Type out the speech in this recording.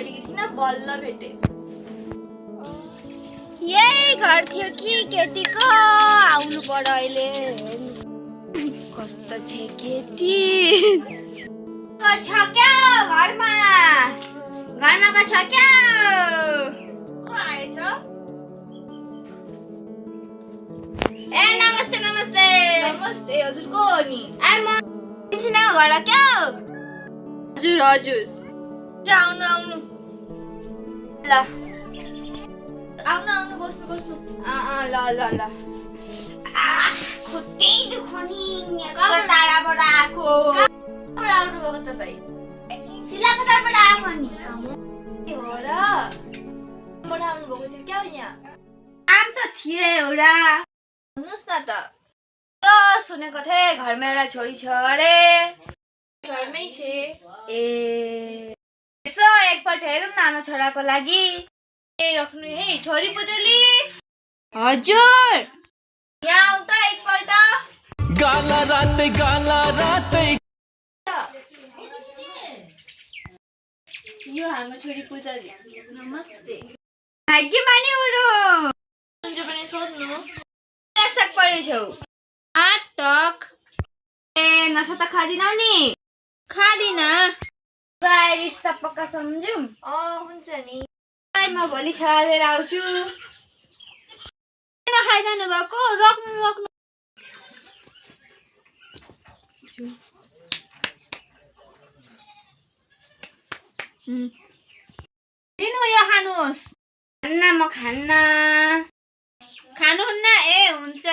भेटेकी थिइनँ, बल्ल भेटे। यही घर थियो कि केटीको आउनु पर्यो अहिले। कस्तो छ केटी को छ क्या घरमा? घरमा को छ क्या? को आएछ? ए नमस्ते नमस्ते। नमस्ते हजुर को हो नि? म सिन्सीनाको घर हो क्या? हजुर हजुर आउनु आउनु ल आउनु आउनु बस्नु बस्नु। ल ल ल। खुट्टी दुखनी यहाँ टाढाबाट आएको। कहाँबाट आउनु भएको तपाईँ? सिलापटारबाट आएको नि। हो र बाट आउनु भएको थियो क्या यहाँ? काम त थिए एउटा। भन्नुहोस् न त। सुनेको थिएँ घरमा एउटा छोरी छ अरे। घरमै छे। ए यसो एकपल्ट हेरौँ न हाम्रो छोराको लागि। ए राख्नु है छोरी पुतली। हजुर यहाँ आउ त एकपल्ट। गाला रातै यो हाम्रो छोरी पुतली। नमस्ते। भाग्य माने उडो हुन्छ पनि सोध्नु। दर्शक परेछौ। आटक ए नसा त खादिनौ नि? खादिन। बाई रिस्ता पक्का सम्झौँ। हुन्छ नि। म भोलि छोरा लिएर आउँछु। खाइदिनु भएको राख्नु राख्नु। लिनु यो खानुहोस्। खान्न म खान्न। खानुहुन्न? ए हुन्छ।